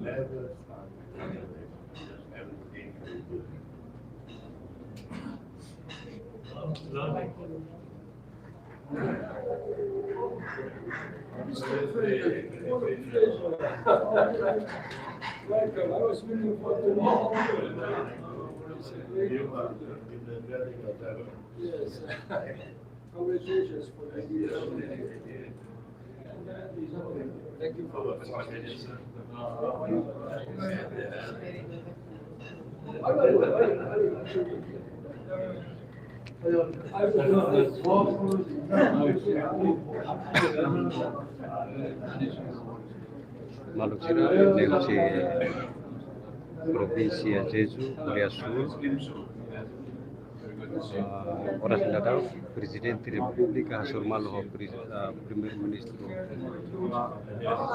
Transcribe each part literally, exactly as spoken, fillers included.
Welcome. I was waiting for tomorrow. Yes. Congratulations for the year. Thank you for the Maluk sira, ne'e husi provínsia Zezu, Koreia Súl. Ah, oras ne'e daudaun, Prezidente Repúblika hasoru malu ho pres-, ah, Primeiru-Ministru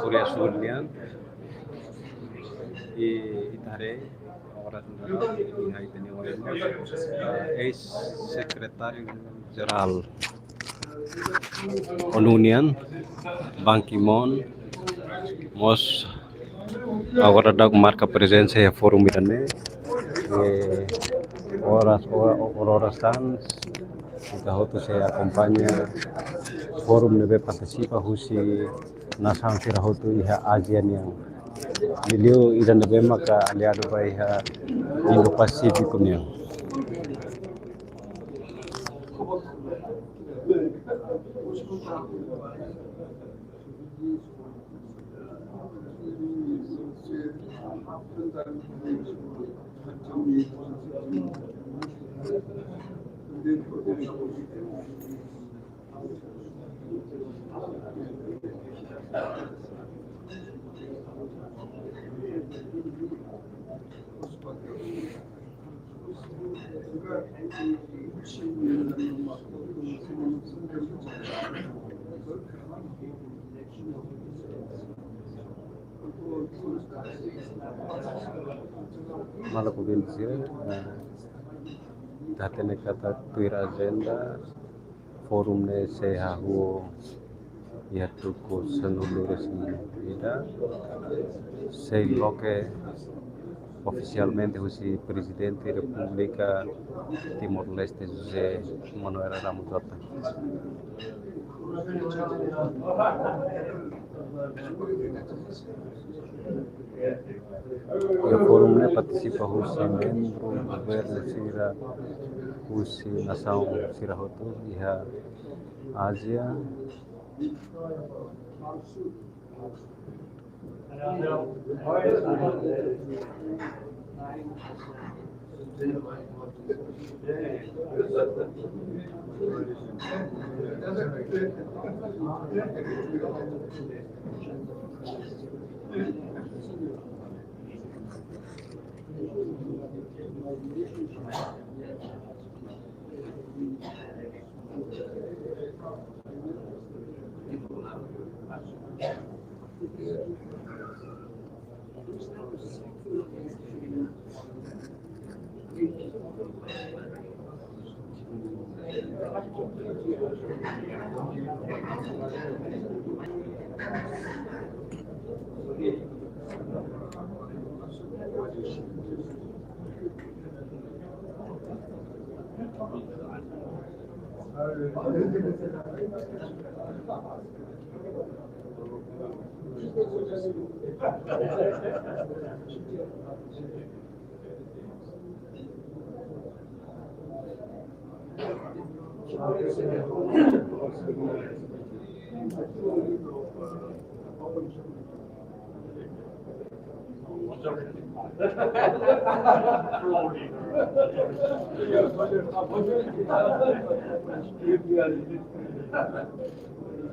Koreia Súl nian. I ita haree, oras ne'e daudaun, iha ita-nia oin mós, ah, eis-sekretáriu jerál ONU nian, Ban Ki-moon, mós agora daudaun marka prezensa iha fórum ida-ne'e. Eh, oras, o-, o-, oras tan, ita hotu sei akompaña fórum ne'ebé partisipa husi nasaun sira hotu iha Ázia nian. Liuliu ida ne'ebé maka aliadu ba iha Indo-Pasífiku nian. Maluk ouvinte sira, eh, ita hatene katak tuir ajenda, fórum ne'e sei hahú iha tuku sanulu-resin-ida, sei loke ofisialmente husi Prezidente Repúblika Timor-Leste, José Manuel Ramos Horta. Iha fórum ne'e partisipa husi membru governu sira, husi nasaun sira hotu iha Ázia.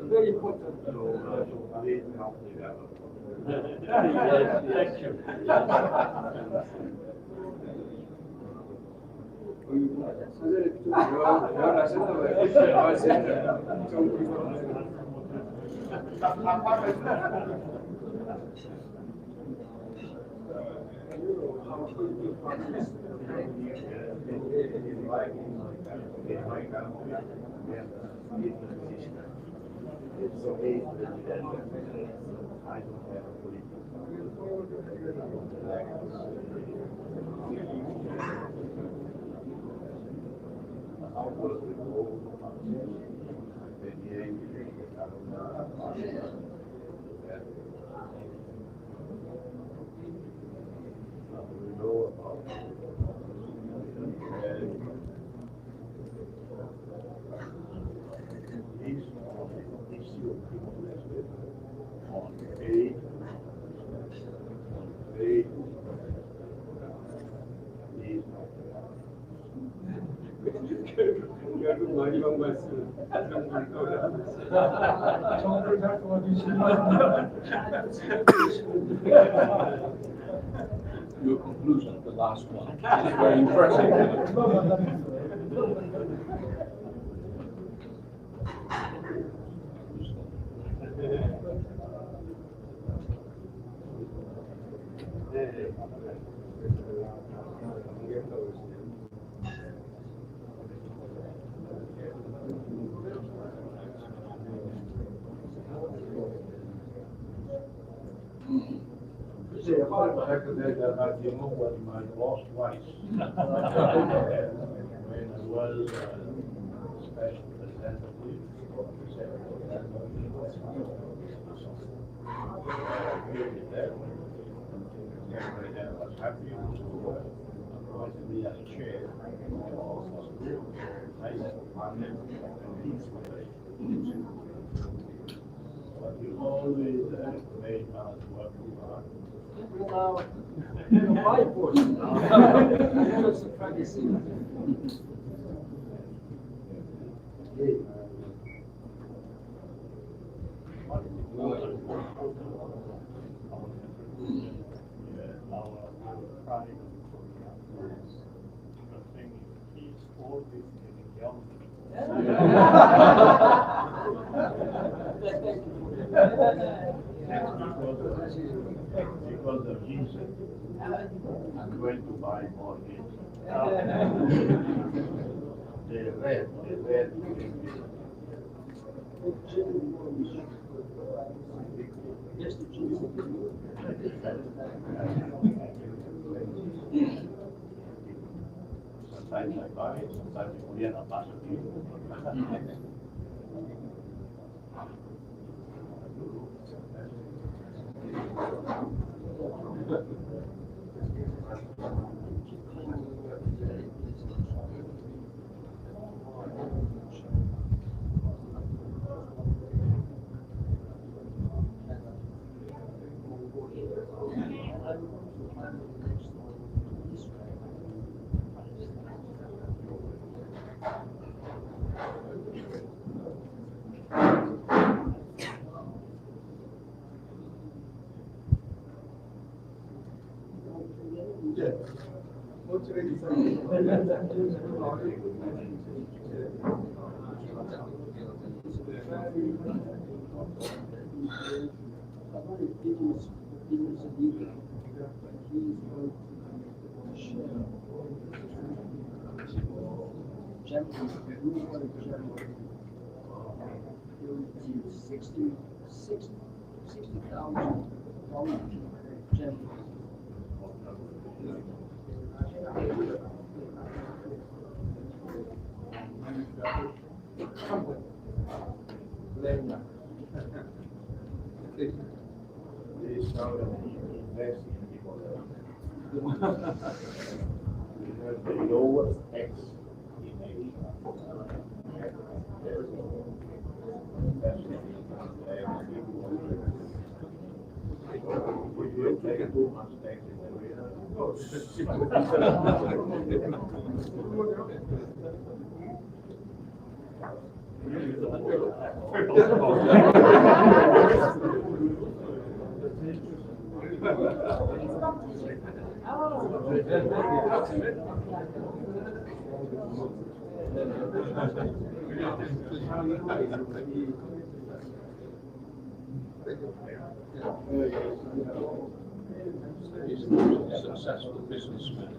Very important. Yes, thank you. Your conclusion, the last one, is very impressive. Say, if I ever had to make that, I'd be a mobile in my lost twice. When I was, uh, special representative for the Secretary of State, I was happy to, uh, appoint me as chair. I said, "I'm pleased with it." But you always, uh, made us work too hard. Now, you know, my voice. Just try to sing. Our, our pride. He's always getting younger. Because of, because of Jesus, I'm going to buy more gifts. The red, the red. Sometimes I buy, sometimes Juliana pasa. Sixty, sixty, sixty thousand dollars. They have the lowest tax. He's a successful businessman.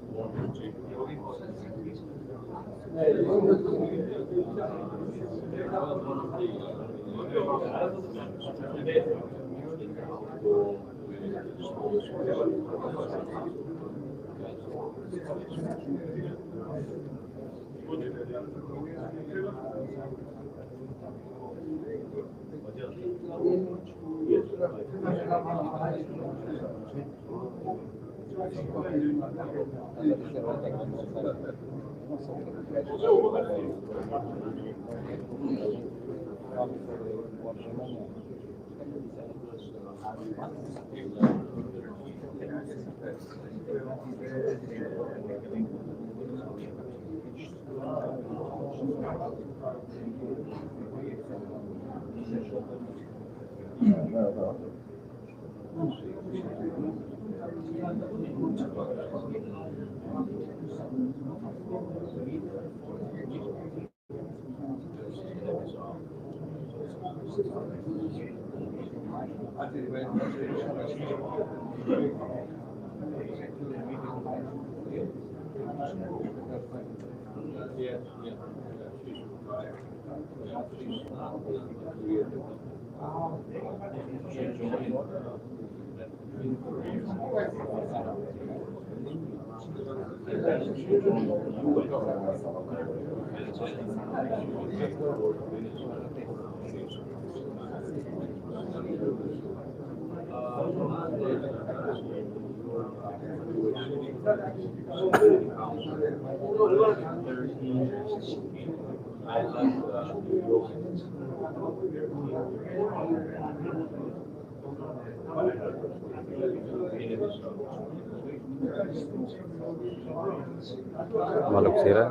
Maluk sira,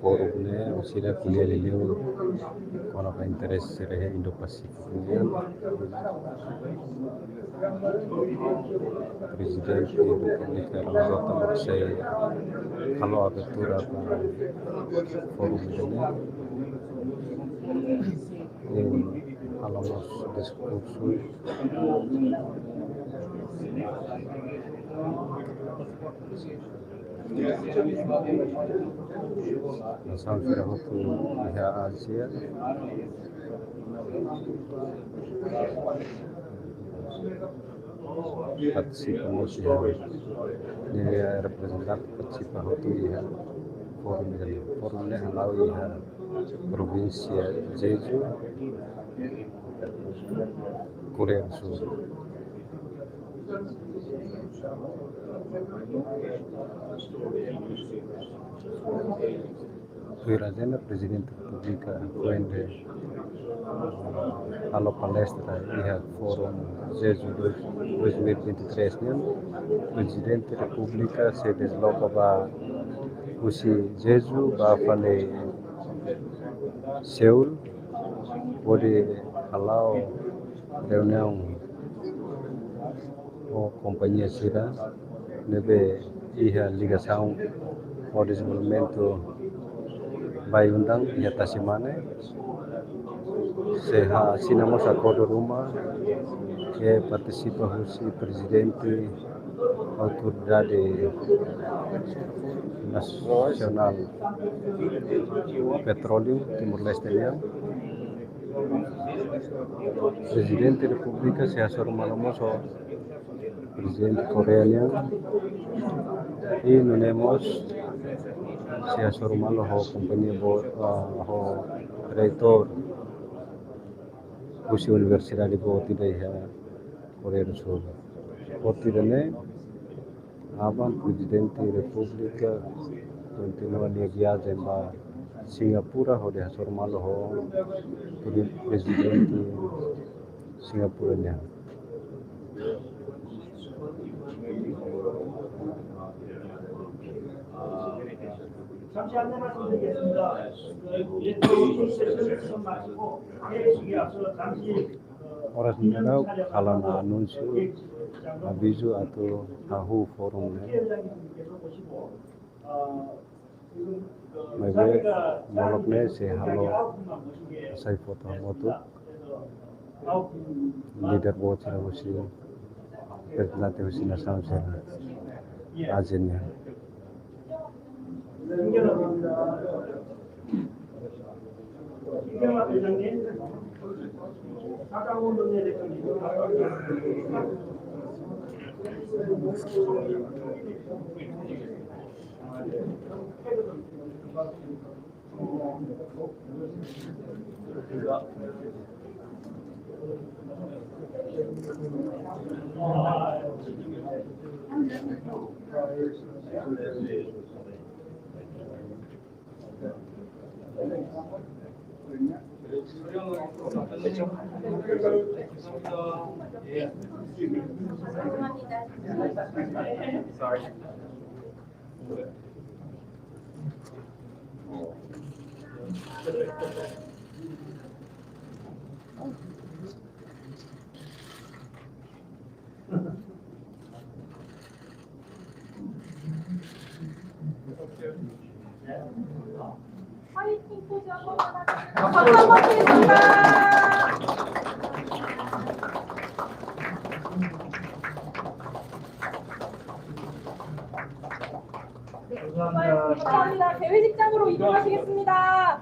forum ne'e, sira ko'alia liuliu kona-ba interese sira iha Indo-Pasífiku nian. Prezidente Repúblika Roma Rota Marsai halo abertura ba forum ne'e. I halo mós diskursu. Nasaun sira hotu iha Ázia partisipa mós iha, nia reprezentante partisipa hotu iha forum ne'e. Forum ne'e hala'o iha provínsia Jeju, Koreia do Sul. Tuir ajenda, Prezidente Repúblika foin de'it halo palestra iha forum Jeju dois mil e vinte e três nian. Prezidente Repúblika sei desloka ba husi Jeju ba fali Seul, hodi hala'o reuniaun ho kompañia sira ne'ebé iha ligasaun ho dezenvolvimentu Bayu-Undan iha Tasi Mane. Sei asina mós akordu ruma ke partisipa husi Prezidente Autoridade Nasionál Petróleu Timor-Leste nian. Prezidente Repúblika sei hasoru malu mós ho Prezidente Koreia nian. I nune'e mós sei hasoru malu ho kompañia boot, ah, ho reitór husi universidade boot ida iha Koreia do Sul. Boot ida-ne'e, aban Prezidente Repúblika kontinua nia viajen ba Singapura hodi hasoru malu ho Pre-, Prezidente Singapura nian. Oras ne'e daudaun halo ona anúnsiu, avizu atu hahú forum ne'e. Maibé molok ne'e sei halo hasai foto hamutuk líder boot sira husi, reprezentante husi nasaun sira Ázia nian. Sorry. 네, 감사합니다. 대회식장으로 이동하시겠습니다.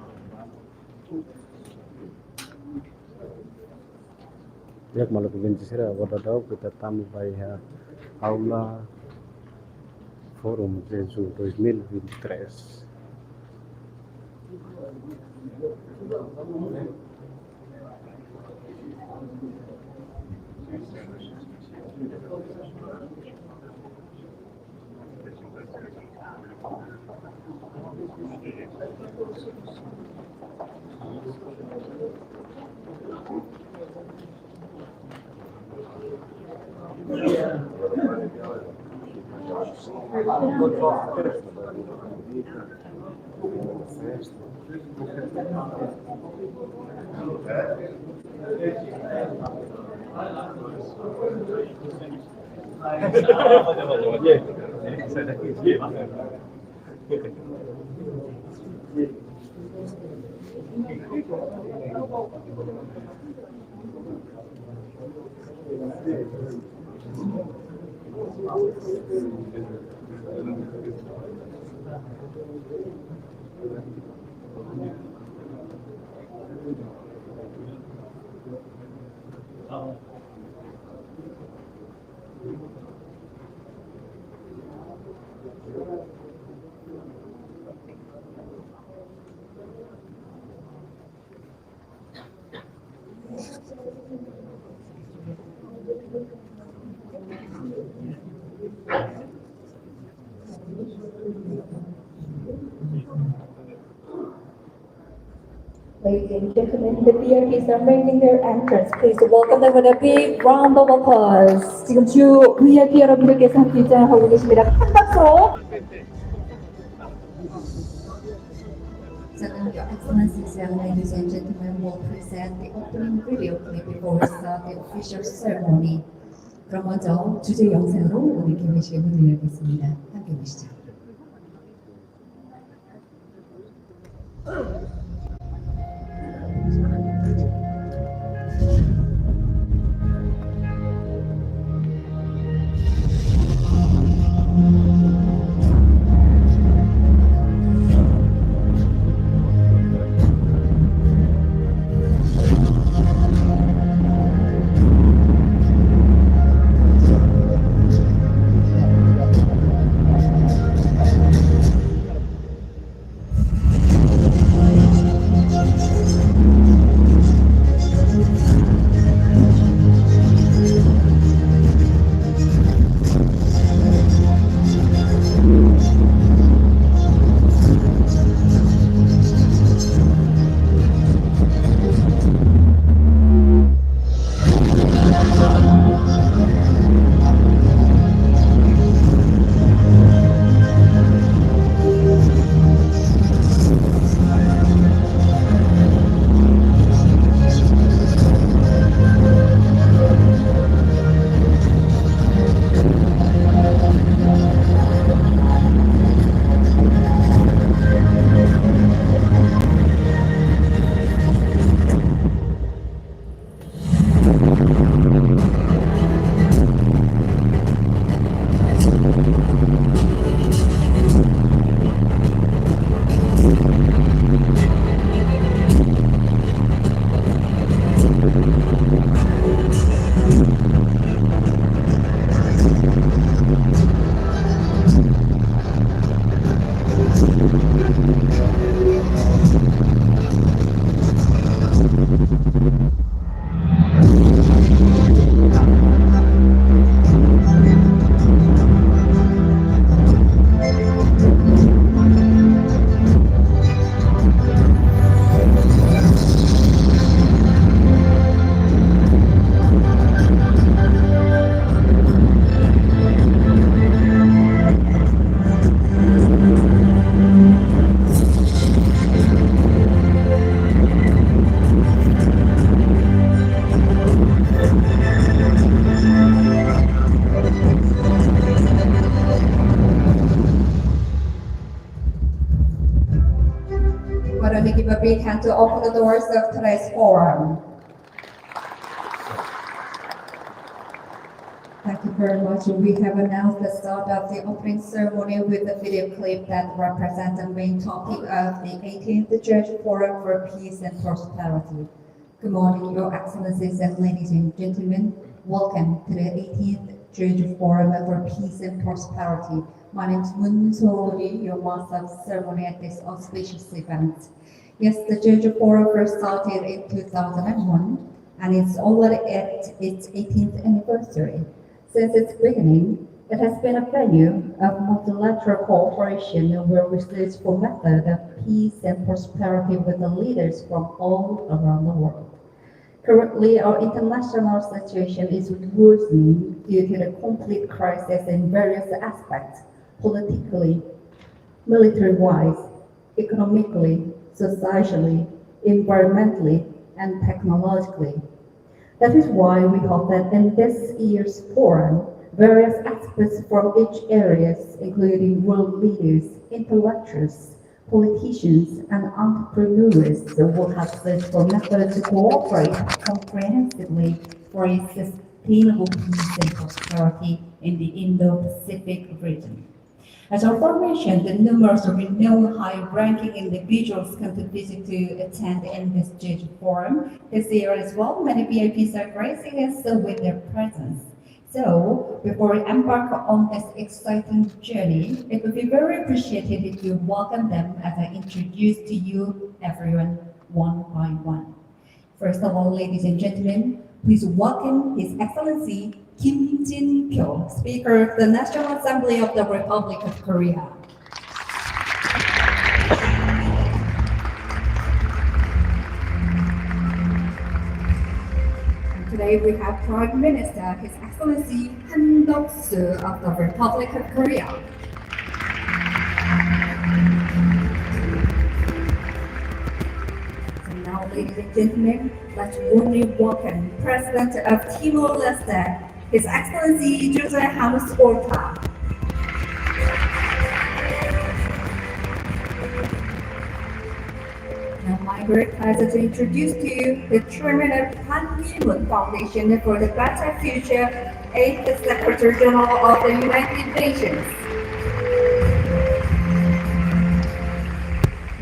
Di'ak, maluk ouvinte sira, agora daudaun ita tama ba iha aula Forum Jeju dois mil e vinte e três. Ladies and gentlemen, the V I Ps are making their entrance. Please welcome them with a big round of applause. 지금 주 V I P 여러분들께서 함께 입장하고 계십니다. 큰 박수로. So now, Your Excellencies and ladies and gentlemen, will present the opening video clip before we start the official ceremony. 그럼 먼저 주제 영상으로 오늘 개회식의 문을 열겠습니다. 함께 보시죠. We can to open the doors of today's forum. Thank you very much. We have announced the start of the opening ceremony with a video clip that represents the main topic of the eighteenth Jeju Forum for Peace and Prosperity. Good morning, Your Excellencies and ladies and gentlemen. Welcome to the eighteenth Jeju Forum for Peace and Prosperity. My name is Mun Sori, your Master of Ceremony at this auspicious event. Yes, the Jeju Forum first started in two thousand one, and it's already at its eighteenth anniversary. Since its beginning, it has been a venue of multilateral cooperation where we search for methods of peace and prosperity with the leaders from all around the world. Currently, our international situation is worsening due to the complete crisis in various aspects, politically, military-wise, economically, socially, environmentally, and technologically. That is why we hope that in this year's forum, various experts from each areas, including world leaders, intellectuals, politicians, and entrepreneurs, will have searched for methods to cooperate comprehensively for a sustainable peace and prosperity in the Indo-Pacific region. As aforementioned, the numerous renowned high-ranking individuals come to visit to attend in this Jeju Forum this year as well. Many V I Ps are gracing us with their presence. So, before we embark on this exciting journey, it would be very appreciated if you welcome them as I introduce to you everyone one by one. First of all, ladies and gentlemen, please welcome His Excellency Kim Jin Pyo, Speaker of the National Assembly of the Republic of Korea. And today we have Prime Minister, His Excellency Han Duck-soo of the Republic of Korea. And now, ladies and gentlemen, let's warmly welcome President of Timor-Leste, His Excellency José Ramos-Horta. Now, my great pleasure to introduce to you the chairman of Ban Ki-moon Foundation for the Better Future, and the Secretary General of the United Nations.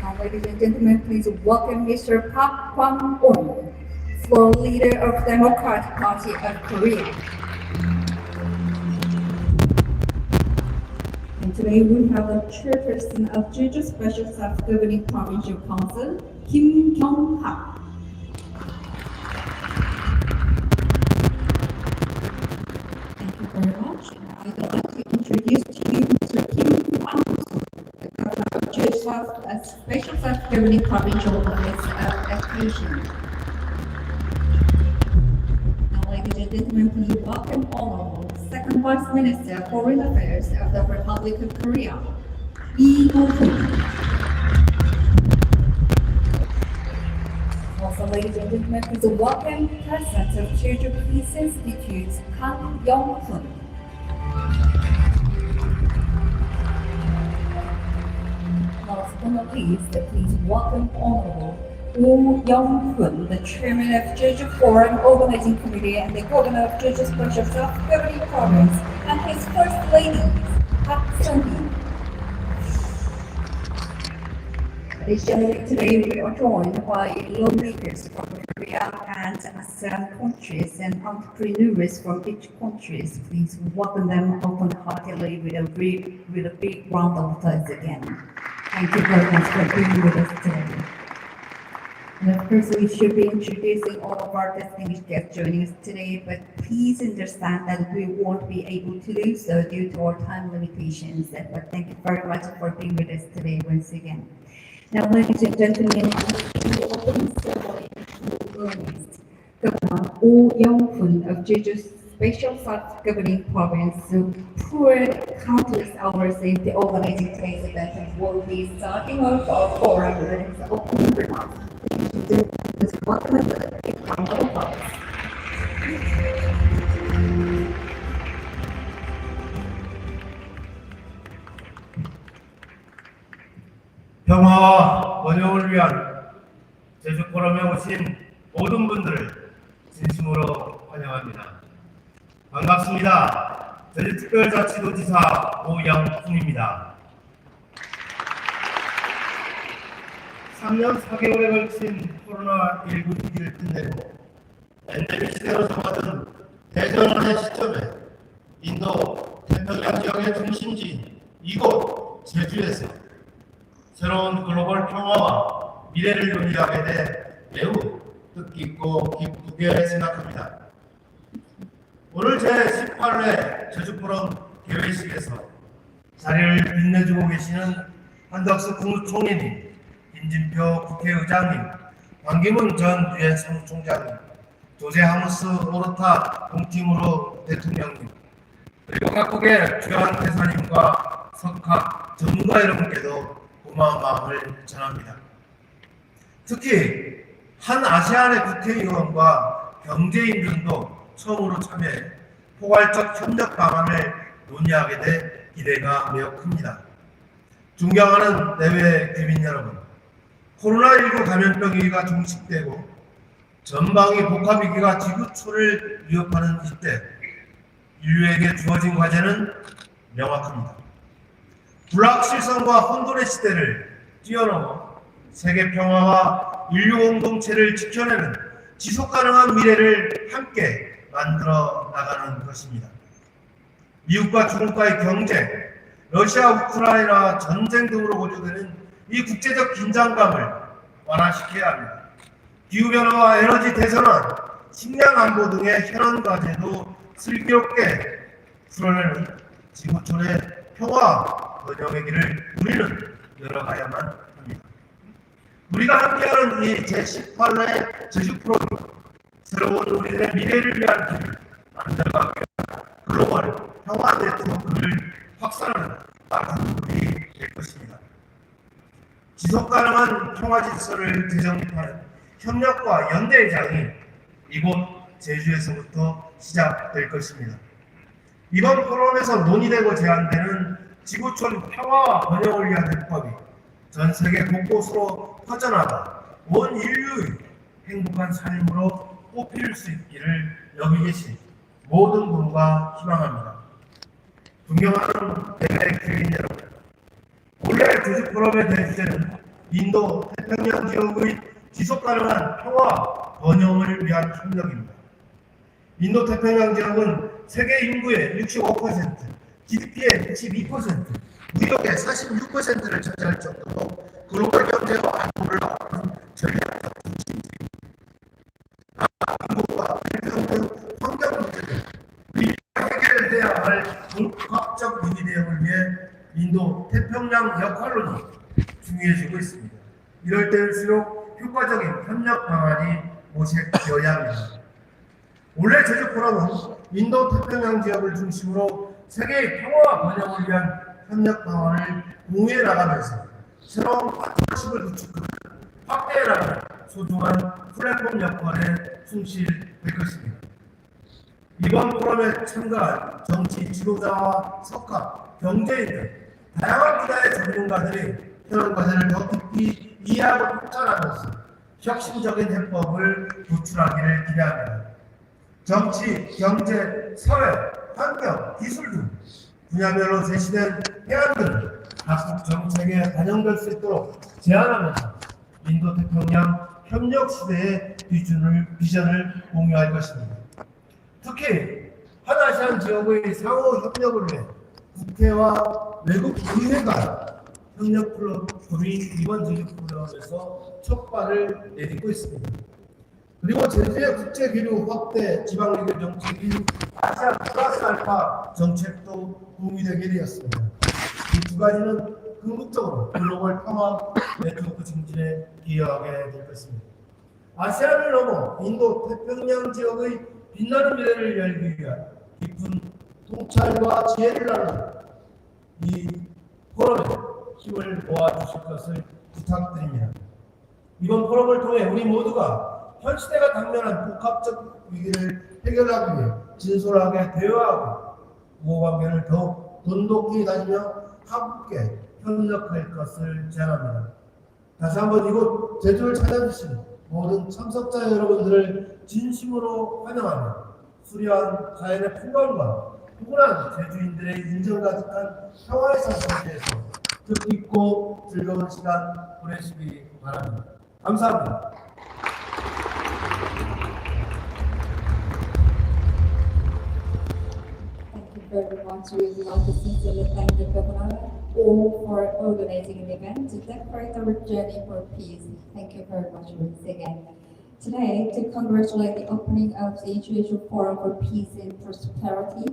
Now, ladies and gentlemen, please welcome Mister Pak Kwang Eun, floor leader of Democratic Party of Korea. And today we have the chairperson of Jeju Special Self-Governing Provincial Council, Kim Kyung Hak. Thank you very much. And I would like to introduce to you Mister Kim Kwang Eun, the governor of Jeju South, a special self-governing provincial office of education. Now, ladies and gentlemen, please welcome Honorable Second Vice Minister, Foreign Affairs of the Republic of Korea, Lee Kong-hoon. Also, ladies and gentlemen, please welcome President of Jeju Peace Institute, Kang Yong-hoon. Last but not least, please welcome Honorable Woo Young-hoon, the Chairman of Jeju Forum Organizing Committee and the Governor of Jeju Special Self-Governing Province, and his First Lady, Park Sun-hee. Additionally, today we are joined by lawmakers from Korea and ASEAN countries and entrepreneurs from each countries. Please welcome them open-heartedly with a big, with a big round of applause again. Thank you very much for being with us today. And of course, we should be introducing all of our distinguished guests joining us today, but please understand that we won't be able to do so due to our time limitations. But thank you very much for being with us today once again. Now, ladies and gentlemen, the opening ceremony is Governor Woo Young-hoon of Jeju Special Self-Governing Province, who poured countless hours into organizing today's event and will be starting off our forum with his opening remarks. Ladies and gentlemen, please welcome him with a big round of applause. 평화와 번영을 위한 제주 포럼에 오신 모든 분들을 진심으로 환영합니다. 반갑습니다. 제주특별자치도지사 오영훈입니다. 삼 년 사 개월에 걸친 코로나 일구 위기를 끝내고 팬데믹 시대로 접어든 대전환의 시점에 인도 태평양 지역의 중심지인 이곳 제주에서 새로운 글로벌 평화와 미래를 논의하게 돼 매우 뜻깊고 기쁘게 생각합니다. 오늘 제 십팔 회 제주포럼 개회식에서 자리를 빛내주고 계시는 한덕수 국무총리님, 김진표 국회의장님, 반기문 전 유엔 사무총장님, 조제 하무스 오르ܬ 공tim으로 대통령님, 그리고 각국의 주요한 대사님과 석학 전문가 여러분께도 고마운 마음을 전합니다. 특히 한 아세안의 국회의원과 경제인들도 처음으로 참여해 포괄적 협력 방안을 논의하게 돼 기대가 매우 큽니다. 존경하는 내외 주민 여러분, 코로나 일구 감염병 위기가 종식되고 전방위 복합 위기가 지구촌을 위협하는 이때 인류에게 주어진 과제는 명확합니다. 불확실성과 혼돈의 시대를 뛰어넘어 세계 평화와 인류 공동체를 지켜내는 지속 가능한 미래를 함께 만들어 나가는 것입니다. 미국과 중국과의 경제, 러시아 우크라이나 전쟁 등으로 고조되는 이 국제적 긴장감을 완화시켜야 합니다. 기후변화와 에너지 대전환, 식량 안보 등의 혈안 과제도 슬기롭게 풀어내는 지구촌의 평화와 번영의 길을 우리는 열어가야만 합니다. 우리가 함께하는 이 제 십팔 회 제주포럼, 새로운 우리들의 미래를 위한 길을 만들어가기 위한 글로벌 평화 네트워크를 확산하는 많은 분들이 될 것입니다. 지속 가능한 평화 질서를 재정립하는 협력과 연대의 장이 이곳 제주에서부터 시작될 것입니다. 이번 포럼에서 논의되고 제안되는 지구촌 평화와 번영을 위한 해법이 전 세계 곳곳으로 퍼져나가 온 인류의 행복한 삶으로 꽃 피울 수 있기를 여기 계신 모든 분과 희망합니다. 존경하는 내외 주민 여러분, 올해 제주포럼의 대주제는 인도 태평양 지역의 지속 가능한 평화와 번영을 위한 협력입니다. 인도 태평양 지역은 세계 인구의 육십오 퍼센트, 지디피의 육십이 퍼센트, 무역의 사십육 퍼센트를 차지할 정도로 글로벌 경제와 안보를 앞두는 전략적 중심지입니다. 인구와 불평등, 환경 문제 등 우리가 해결해야 할 복합적 위기 대응을 위해 인도 태평양 역할론이 중요해지고 있습니다. 이럴 때일수록 효과적인 협력 방안이 모색되어야 합니다. 올해 제주포럼은 인도 태평양 지역을 중심으로 세계의 평화와 번영을 위한 협력 방안을 공유해 나가면서 새로운 파트너십을 구축하는, 확대해 나가는 소중한 플랫폼 역할에 충실될 것입니다. 이번 포럼에 참가한 정치 지도자와 석학, 경제인 등 다양한 분야의 전문가들이 혈안 과제를 더 깊이 이해하고 통찰하면서 혁신적인 해법을 도출하기를 기대합니다. 정치, 경제, 사회, 환경, 기술 등 분야별로 제시된 해안들을 각국 정책에 반영될 수 있도록 제안하면서 인도 태평양 협력 시대의 비전을, 비전을 공유할 것입니다. 특히 한아시안 지역의 상호 협력을 위해 국회와 외국의회가 협력 플랫폼이 이번 제주포럼에서 첫 발을 내딛고 있습니다. 그리고 제주의 국제 교류 확대, 지방 위기 정책인 아시안 플러스 알파 정책도 공유되게 되었습니다. 이 두 가지는 궁극적으로 글로벌 평화 네트워크 증진에 기여하게 될 것입니다. 아시안을 넘어 인도 태평양 지역의 빛나는 미래를 열기 위한 깊은 통찰과 지혜를 나누는 이 포럼에 힘을 모아주실 것을 부탁드립니다. 이번 포럼을 통해 우리 모두가 현 시대가 당면한 복합적 위기를 해결하기 위해 진솔하게 대화하고 부부관계를 더욱 돈독히 다지며 함께 협력할 것을 제안합니다. 다시 한번 이곳 제주를 찾아주신 모든 참석자 여러분들을 진심으로 환영하며 수려한 자연의 풍광과 포근한 제주인들의 인정가득한 평화의 상태에서 뜻깊고 즐거운 시간 보내시기 바랍니다. 감사합니다. Thank you very much. We would like to sincerely thank the governor all for organizing the event to decorate our journey for peace. Thank you very much once again. Today, to congratulate the opening of the International Forum for Peace and Prosperity,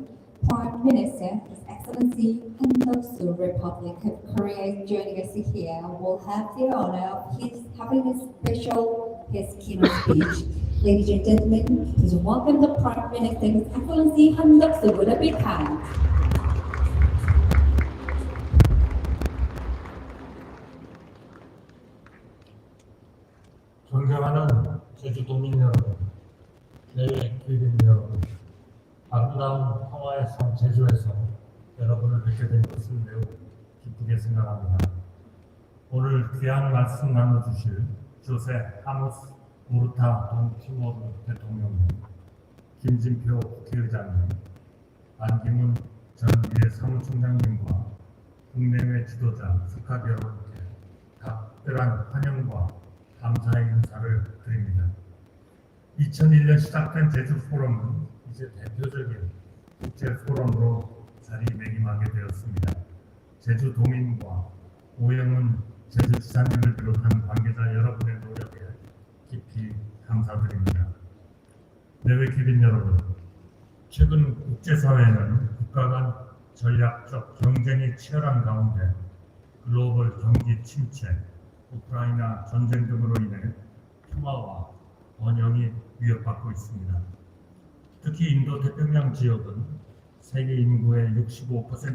Prime Minister, His Excellency Han Duck-soo, Republic of Korea, is joining us here, will have the honor of his having a special his keynote speech. Ladies and gentlemen, please welcome the Prime Minister, His Excellency Han Duck-soo, with a big hand. 존경하는 제주도민 여러분, 내외 귀빈 여러분, 아름다운 평화의 섬 제주에서 여러분을 뵙게 된 것을 매우 기쁘게 생각합니다. 오늘 귀한 말씀 나눠주실 조세 하무스 무르ܬ 동 티모르 대통령님, 김진표 국회의장님, 반기문 전 유엔 사무총장님과 국내외 지도자, 국가 여러분께 각별한 환영과 감사의 인사를 드립니다. 이천일 년 시작된 제주 포럼은 이제 대표적인 국제 포럼으로 자리매김하게 되었습니다. 제주도민과 오영훈 제주지사님을 비롯한 관계자 여러분의 노력에 깊이 감사드립니다. 내외 기빈 여러분, 최근 국제사회는 국가 간 전략적 경쟁이 치열한 가운데 글로벌 경기 침체, 우크라이나 전쟁 등으로 인해 평화와 번영이 위협받고 있습니다. 특히 인도 태평양 지역은 세계 인구의 육십오 퍼센트